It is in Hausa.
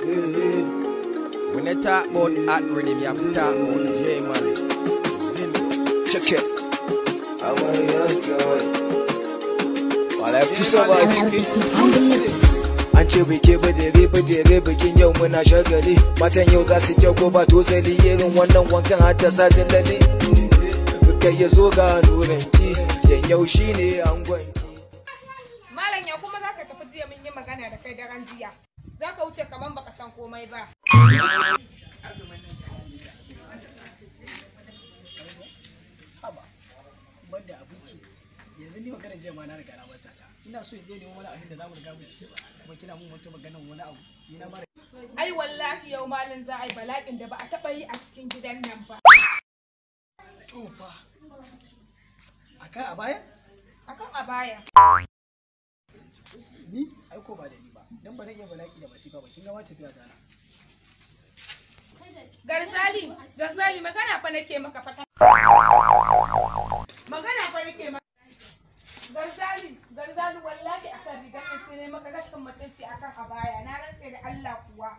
When they talk about hot rhythm, you have to talk about J Mali. Zimmy. Check it. I'm a young girl. Well, I have to survive. An ce biki bidire bidire bikin yau muna shagali. Matan yau za su kyau ko ba tozali, irin wannan wankan haddasa jallali. Kai ya zo ga nuranki, yan yau shine angonki. Malam, ya kuma zaka tafi? Jiya mun yi magana da kai daren jiya. Zaka wuce kaman baka san komai ba. Haba, banda abinci. Yanzu ni magana jiya ma na riga na bata ta. Ina so in je nemo wani abin da zamu riga mu ci, kuma kina mun wata maganar wani abu. Ni na mara. Ai wallahi yau malam za a yi bala'in da ba a taɓa yi a cikin gidan nan ba. To fa. Akan a baya? Akan a baya. Ni ai ko ba da ni ba. Dan ba zan iya bala'i da masifa ba. Kin ga ma tafiya ta na. Garzali, Garzali, magana fa nake maka fa. Magana fa nake maka. Garzali, Garzali, wallahi akan rigar nan sai ne maka rashin mutunci akan abaya. Na rantse da Allah kuwa.